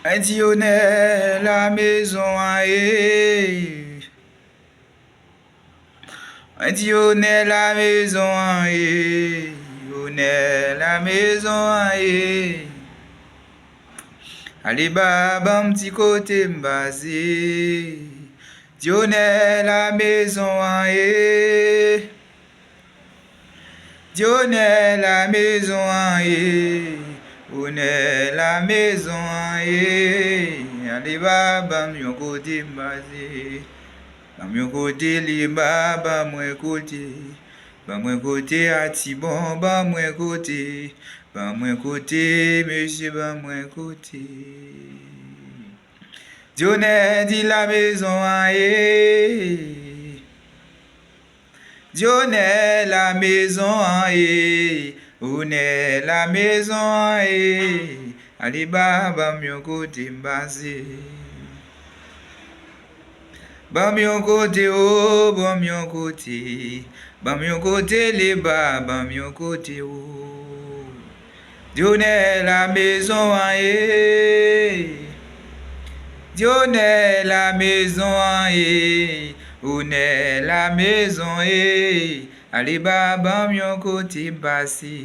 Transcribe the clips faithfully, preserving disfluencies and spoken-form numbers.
Mwen di onè la mezon an ye. Mwen di onè la mezon an ye. Onè la mezon an ye. Ale ba ban m ti kote m pase. Di onè la mezon an ye. Di onè la mezon an ye, onè la mezon an ye. Ale ba ban m yon kote m pase. Ban m yon kote li ba ban mwen kote. Ban mwen kote Atibon ban mwen kote. Ban mwen kote mesye ban mwen kote. Di onè di la mezon an ye. Di onè la mezon an ye, onè la mezon an ye. Ale ba ban m yon kote m pase. Ban m yon kote o, ban m yon kote. Ban m yon kote li ba ban m yon kote o. Di onè la mezon an ye. Di onè la mezon an ye. Onè la mezon ye. Ale ba ban m yon kote m pase.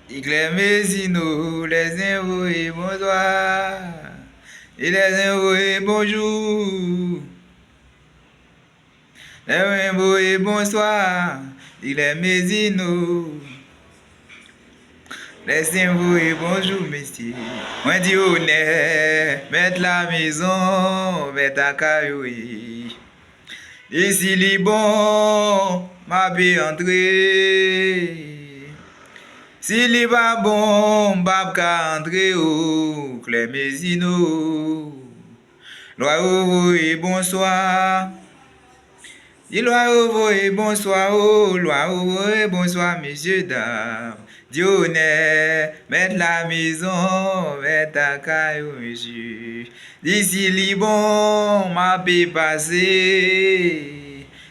Iklè Mezino, lè zen voye bonswa. E lè zen voye bonjou. Lè zen voye bonswa. Iklè Mezino. Lè zen voye bonjou mesye. Mwen di onè, mèt la mezon, mèt a kay ou ye. E si li bon, m ape antre. Si li pa bon, m p ap ka antre o, Klè Mezino. Lwa yo voye bonswa. Di lwa yo voye bonswa o, lwa yo voye bonswa mesye dam. Di onè, mèt la mezon, mèt a kay ou mesye. Di si li bon, m ape pase.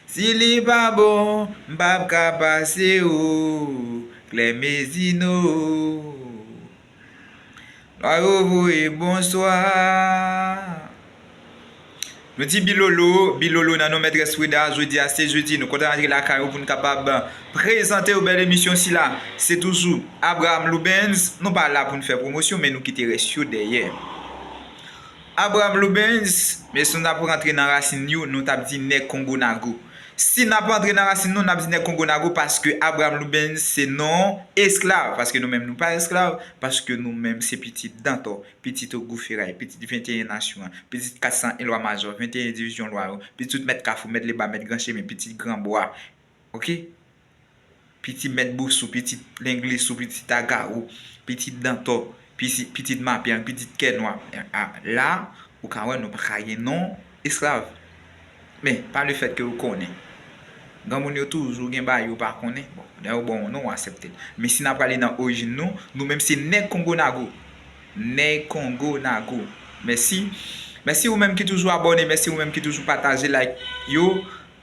Si li pa bon, m p ap ka pase o, Klè Mezino. Lwa yo voye bonswa. Nou di Bilolo, Bilolo nan non mètrès Freda, jodi a se jedi, nou kontan antre lakay ou pou n kapab prezante w bèl emisyon sila. Se toujou Abraham Loubens, nou pa la pou n fè pwomosyon, men nou kite rès yo dèyè. Abraham Loubens, men si n ap rantre nan rasin yo, nou t ap di nèg Kongo Nago. Si n ap rantre nan rasin nou, n ap di nèg Kongo Nago paske Abraham Loubens se non esklav, paske nou menm nou pa esklav, paske nou menm se pitit Dantò, pitit Ogou Feray, pitit venteyen nasyon an, pitit kat san en lwa majò, venteyen divizyon lwa yo, pitit mèt Kafou, mèt Leba, mèt Gran Chemen, pitit Gran Bwa. Oke? Pitit mèt Bousou, pitit Lenglisou, pitit Agarou, pitit Dantò, pitit, pitit Mapyang, pitit Kènwa. A, la, ou ka wè nou pa ka gen non esklav. Men, pa lefètke ou konnen. Granmoun yo toujou gen bagay yo pa konnen. Bon, lè yo ba w non, ou aksepte l. Men si n ap prale nan orijin nou, nou menm se nèg Kongo Nago. Nèg Kongo Nago. Mèsi. Mèsi ou menm ki toujou abòne, mèsi ou menm ki toujou pataje, like yo.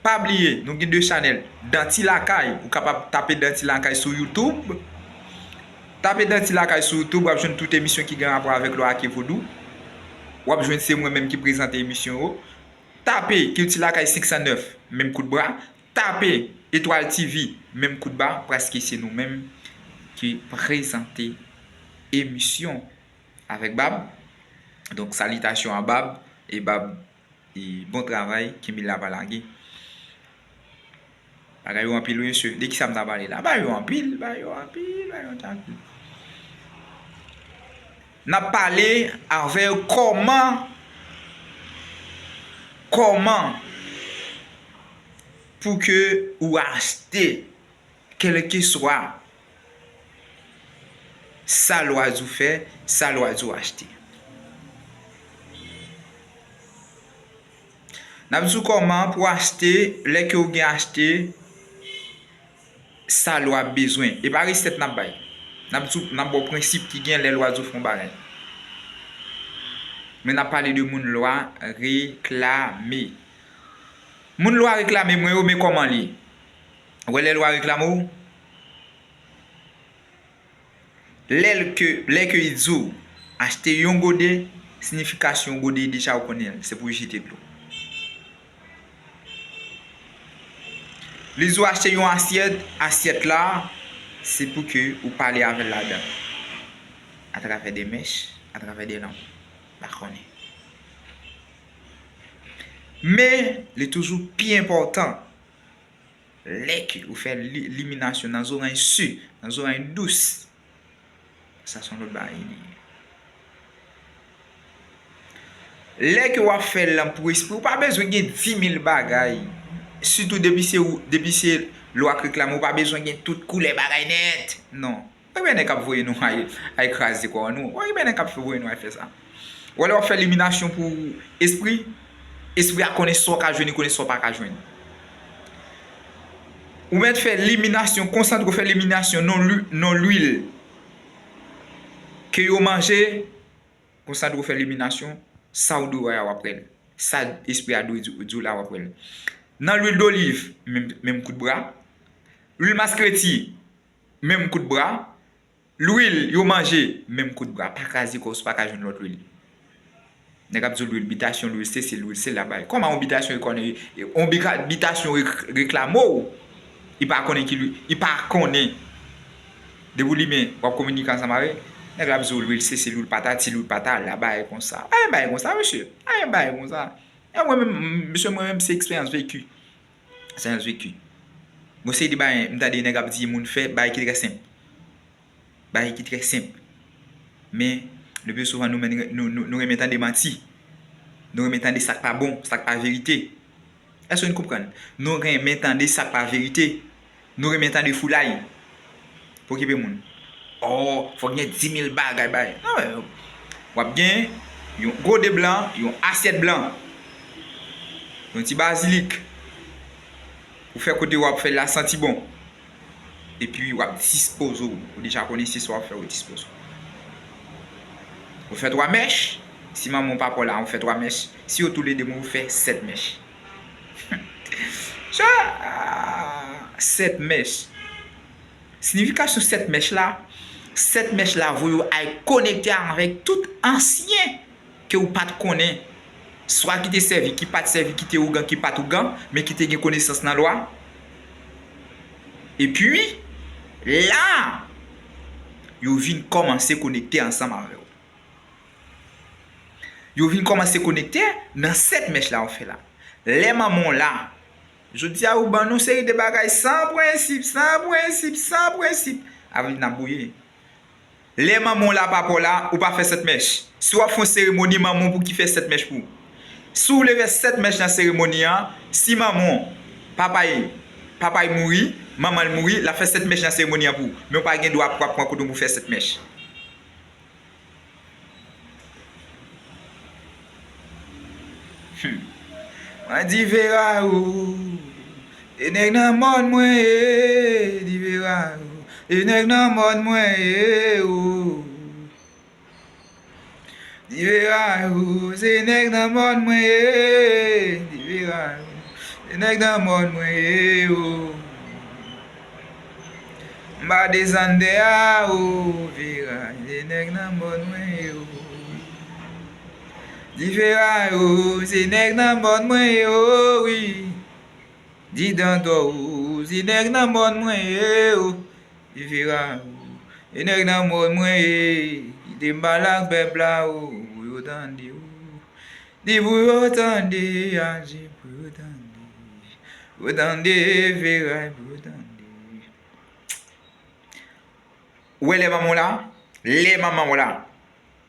Pa bliye, nou gen de chanèl. Danti Lakay, ou kapab tape Danti Lakay sou YouTube. Tape Danti Lakay sou YouTube, w ap jwenn tout emisyon ki gen rapò avèk lwa ake vodou. W ap jwenn se mwen menm ki prezante emisyon yo. Tape Kilti Lakay senk san nèf, menm kout bra. Tape Etwal T V, menm kout bra, paske se nou menm ki prezante emisyon avèk Bab. Donk, salitasyon a Bab, e Bab, e bon travay, kenbe la pa lage. Bagay yo anpil wi mesye. De kisa m ta pale la? Bagay yo anpil, bagay yo anpil, bagay yo anpil. N ap pale avè w kòman, kòman pou ke ou achte kèlkeswa sa lwa di w fè, sa lwa di w achte. N ap di w kòman pou w achte, lè ke w gen achte sa lwa bezwen. E pa resèt n ap bay. N ap di w, n ap ba w prensip ki gen lè lwa di w fè yon bagay. Men n ap pale de moun lwa reklame. Moun lwa reklame mwen yo, men kòman li ye. Ou wè lè lwa reklame w, lè l ke, lè ke li di w achte yon gode, siyifikasyon gode deja ou konnen l, se pou jete dlo. Li di w achte yon asyèt, asyèt la, se pou ke ou pale avè l ladan. Atravè de mèch, atravè de lang. Pa konnen. Men, li toujou pi enpòtan lè ke ou fè li-, liminasyon nan zoranj si, nan zoranj dous. Sa se yon lòt bagay li ye. Lè ke w ap fè l lan pou espri, ou pa bezwen gen dimil bagay. Sitou depi se ou, depi se lwa k reklame, ou pa bezwen gen tout koulè bagay nèt. Non. Ebyen, nèg k ap voye nou al, al kraze kò nou. Ou wè, ebyen, nèg k ap voye nou al fè sa. Ou wè, lè w ap fè liminasyon pou espri, espri a konnen sa w ka jwenn, li konnen sa w pa ka jwenn. Ou mèt fè liminasyon, konsantre w fè liminasyon nan lwi-, nan lwil ke yo manje, konsantre w fè liminasyon, sa w dwe wè a w ap wè l. Sa espri a dwe di, di w la w ap wè l. Nan lwil doliv, menm, menm kout bra. Lwil maskreti, menm kout bra. Lwil yo manje, menm kout bra. Pa kraze kò w si w pa ka jwenn lòt lwil. Nèg ap di w lwil bitasyon, lwil sesi, lwil sela bay. Kòman yon bitasyon li konnen, yon bika-, bitasyon rek-, reklame w, li pa konnen ki lwil, li pa konnen. Depi w limen, w ap kominike ansanm avè nèg la ap di w lwil sesi, lwil patati, lwil patala, bagay konsa. Pa gen bagay konsa, mesye. Pa gen bagay konsa. E mwen menm, mesye, mwen menm se eksperyans veki. Eksperyans veki. Gon seri de bagay, m tande nèg ap di moun fè bagay ki trè senp. Bagay ki trè senp. Men, le pi souvan, nou menm, nou, nou, nou renmen tande manti. Nou renmen tande sa k pa bon, sa k pa verite. Èske nou konprann? Nou renmen tande sa k pa verite. Nou renmen tande foulay. Pou okipe moun. Oh, fòk gen dimil bagay, bagay. Non, men, w ap gen yon gode blan, yon asyèt blan, yon ti bazilik. Ou fè kote w ap fè l la santi bon. Epi w ap dispoze w. Ou deja konnen se sa w ap fè, ou dispoze w. Ou fè twa mèch. Si manman w papa w la, ou fè twa mèch. Si yo toulede mò, ou fè sèt mèch. Sa, sèt mèch. Siyifikasyon sèt mèch la, sèt mèch la voye w al konekte avèk tout ansyen ke ou pa t konnen, swa ki te sèvi, ki pa t sèvi, ki te ougan, ki pa t ougan, men ki te gen konesans nan lwa. Epi, la, yo vin kòmanse konekte ansanm avè w. Yo vin kòmanse konekte nan sèt mèch la ou fè la. Lè manman w la, jodi a ou ban nou seri de bagay san prensip, san prensip, san prensip. Avè n ap bouye. Lè manman w la, papa w la, ou pa fè sèt mèch. Si w ap fè yon seremoni, manman w pou ki fè sèt mèch pou ou. Si w vle fè sèt mèch nan seremoni an, si manman w, papa y, papa y mouri, manman l mouri, l ap fè sèt mèch nan seremoni an pou ou. Men w pa gen dwa pou w ap pran kote w pou fè sèt mèch. Hmm. Mwen di Vera o, se nèg nan mòn mwen ye, di Vera o, se nèg nan mòn mwen ye o. Di Vera o, se nèg nan mòn mwen ye, di Vera o, se nèg nan mòn mwen ye o. M pa desann tè a o, Vera, se nèg nan mòn mwen ye o. Di Vera o, se nèg nan mòn mwen ye o, wi. Di Dantò o, se nèg nan mòn mwen ye o. Di Vera o, se nèg nan mòn mwen ye. Kite m pale ak pèp la o, pou yo tande o. Di pou yo tande, aji pou yo tande. Pou yo tande, Vera, pou yo tande. Ou wè lè manman w la, lè manman w la,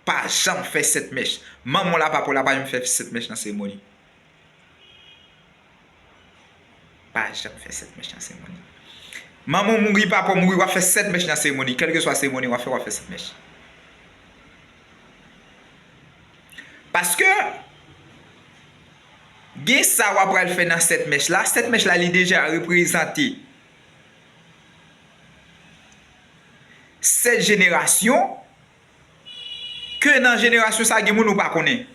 pa janm fè sèt mèch. Manman w la, papa w la, pa janm fè sèt mèch nan seremoni. Pa janm fè sèt mèch nan seremoni. Manman w mouri, papa w mouri, w ap fè sèt mèch nan seremoni. Kèlkeswa seremoni w ap fè, w ap fè sèt mèch. Paske gen sa w ap pral fè nan sèt mèch la. Sèt mèch la, li deja reprezante sèt jenerasyon, ke nan jenerasyon sa, gen moun ou pa konnen.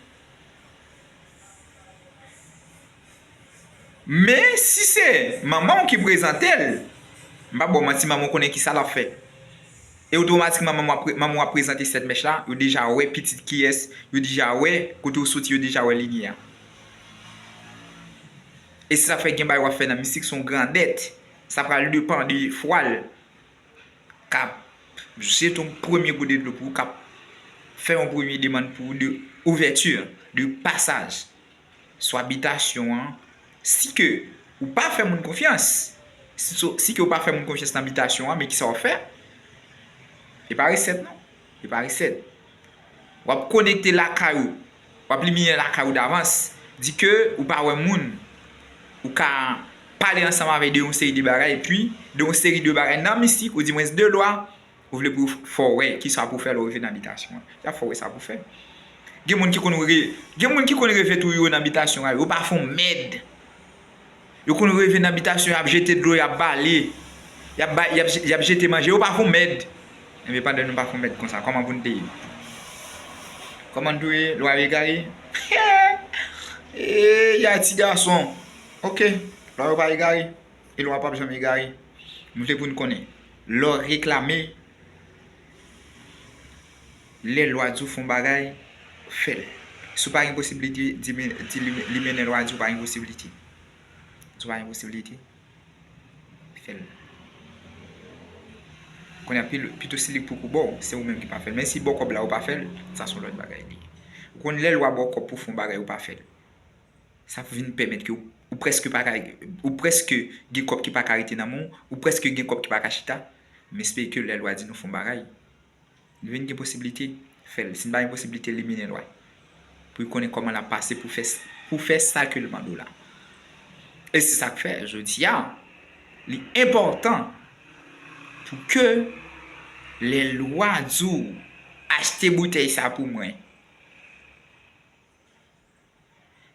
Men, si se manman w ki prezante l, M p ap ba w manti, manman w konnen kisa l ap fè. E otomatikman, manman w ap pre-, manman w ap prezante sèt mèch la, yo deja wè pitit kiyès, yo deja wè kote w soti, yo deja wè linye a. E se sa k fè gen bagay w ap fè nan mistik, se yon grandèt. Sa pral depann de fwa l k ap jete yon premye gode dlo pou ou, k ap fè yon premye demann pou ou de ouvèti, de pasaj sou abitasyon an. Si ke ou pa fè moun konfyans, si, si ke ou pa fè moun konfyans nan abitasyon an, men kisa w ap fè? E pa resèt non. E pa resèt. W ap konekte lakay ou. W ap limine lakay ou davans. Di ke ou pa wè moun. Ou ka pale ansanm avè de yon seri de bagay, epi de yon seri de bagay nan mistik, ou di mwens de lwa, ou vle pou fè w wè kisa pou fè lè w rive nan abitasyon an. Y ap fè w wè sa pou fè. Gen moun ki konn re-, gen moun ki konn reve tou yo nan abitasyon an, yo pa fè w mèd. Yo konn reve nan abitasyon, y ap jete dlo, y ap bale, y ap ba-, y ap, y ap jete manje, yo pa fè w mèd. Enben, pandan nou pa fè w mèd konsa, kòman pou n te ye? Kòman n tou ye? Lwa yo egare? E, y a ti gason. Oke, lwa yo pa egare. E lwa p ap janm egare. M vle pou n konnen. Lè w reklame, lè lwa di w fè yon bagay, fè l. Si w pa gen posiblite, di men, di li, li mennen lwa di w pa gen posiblite. Si w pa gen posiblite, fè l. Kounye a, pi, pito si li poko ba w, se ou menm ki pa fè l. Men si ba w kòb la, ou pa fè l, sa se yon lòt bagay li ye. Ou konn lè lwa ba w kòb pou fè yon bagay, ou pa fè l. Sa vin pèmèt ke w, ou prèske pa ka, ou prèske gen kòb ki pa ka rete nan men w, ou prèske gen kòb ki pa ka chita. M espere ke lè lwa di nou fè yon bagay, nou vin gen posiblite, fè l. Si n pa gen posiblite, limine lwa. Pou l konnen kòman l ap pase pou fè, pou fè sa ke l mande w la. E se sa k fè, jodi a, li enpòtan pou ke lè lwa di w, achte boutèy sa pou mwen.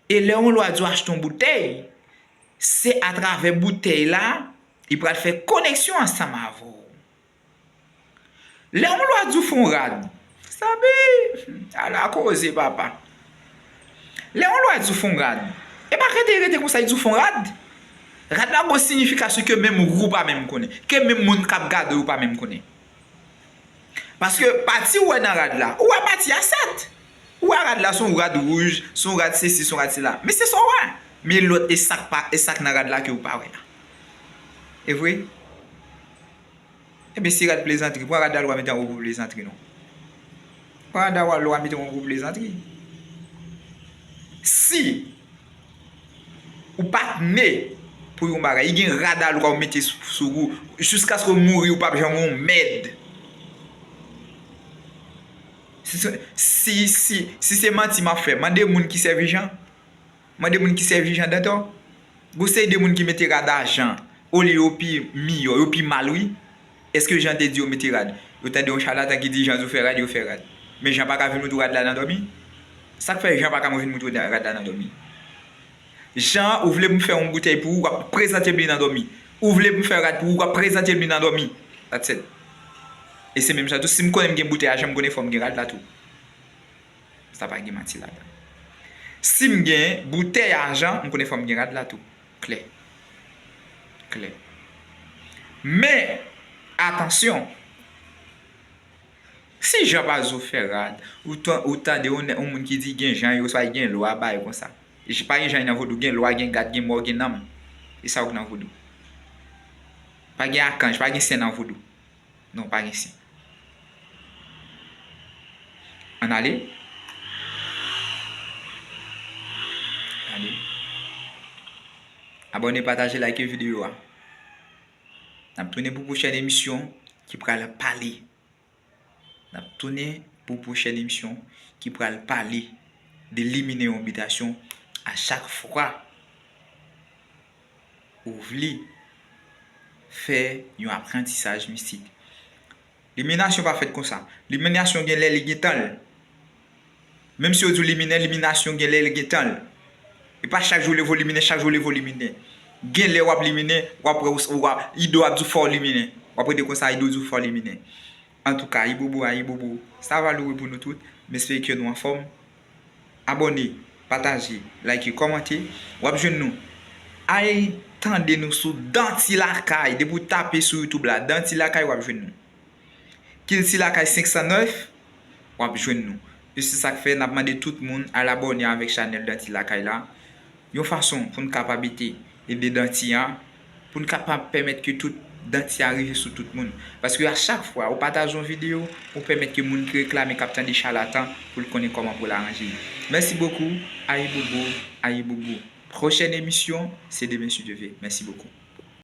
E lè yon lwa di w achte yon boutèy, se atravè boutèy la, li pral fè koneksyon ansanm avè w. Lè yon lwa di w fè yon rad, sabi, ala koze papa. Lè yon lwa di w fè yon rad, e pa rete, rete konsa, li di w fè yon rad. Rad la gon siyifikasyon ke menm ou pa menm konnen, ke menm moun k ap gade w pa menm konnen. Paske pati ou wè nan rad la, ou wè pati a sèt. Ou wè rad la, se yon rad wouj, se yon rad sesi, se yon rad sela. Men se sa w wè. Men lòt, e sa k pa, e sa k nan rad la ke ou pa wè a. E vre? Ebyen, si rad plezantri, pran rad la lwa mete anwo pou plezantri non. Pran rad la lwa mete anwo pou plezantri. Si ou pa t ne pou yon bagay, li gen rad a lwa ou mete sou, sou ou, jiskaske w mouri, ou p ap janm wè yon mèd. Si, si, si, si se manti m ap fè, mande moun ki sèvi Jan. Mande moun ki sèvi Jan Dantò. Gon seri de moun ki mete rad a Jan, olye yo pi miyò, yo pi mal, wi. Èske Jan te di yo mete rad? Yo tande yon chalatan ki di Jan di w fè rad, yo fè rad. Men Jan pa ka vin moutre w rad la nan dòmi. Sa k fè Jan pa ka vin moutre w rad la nan dòmi? Jan, ou vle pou m fè yon boutèy pou ou, w ap prezante m li nan dòmi. Ou vle pou m fè rad pou ou, w ap prezante m li nan dòmi. That's it. E se menm jan tou, si m konnen m gen boutèy a Jan, m konnen fò m gen rad la tou. Sa pa gen manti ladan. Si m gen boutèy a Jan, m konnen fò m gen rad la tou. Klè. Klè. Men, atansyon. Si Jan pa zo fè rad, ou tan-, ou tande yon, yon moun ki di gen jan yo, swa gen lwa, bagay konsa. Pa gen jan nan vodou, gen lwa, gen gad, gen mò, gen nanm. E sa w nan vodou. Pa gen akanj, pa gen sen nan vodou. Non, pa gen sen. Ann ale. Ale. Abòne, pataje, like videyo a. N ap tounen pou pwochèn emisyon ki pral pale. N ap tounen pou pwochèn emisyon ki pral pale de limine yon bitasyon a chak fwa ou vle fè yon aprantisaj mistik. Liminasyon pa fèt konsa. Liminasyon gen lè li gen tan l. Menm si yo di w limine, liminasyon gen lè li gen tan l. E pa chak jou w leve w limine, chak jou w leve w limine. Gen lè w ap limine, w ap wè w, w ap, ido ap di w fò w limine. W ap rete konsa, ido di w fò w limine. Antouka, ayibobo, ayibobo. Sa va loure pou nou tout. M espere ke nou anfòm. Abòne, pataje, like, kòmante. W ap jwenn nou. Ay, Tande nou sou Danti Lakay. Depi w tape sou YouTube la, Danti Lakay, w ap jwenn nou. Kilti Lakay senk san nèf, w ap jwenn nou. E se sa k fè n ap mande tout moun al abòne avèk chanèl Danti Lakay la. Yon fason pou n kapab ede, ede Danti a, pou n kapab pèmèt ke tout Danti a rive sou tout moun. Paske a chak fwa ou pataje yon videyo, ou pèmèt ke moun ki reklame, k ap tande chalatan, pou l konnen kòman pou l aranje li. Mèsi bokou, ayibobo, ayibobo. Pwochèn emisyon, se demen si Dye ve. Mèsi bokou.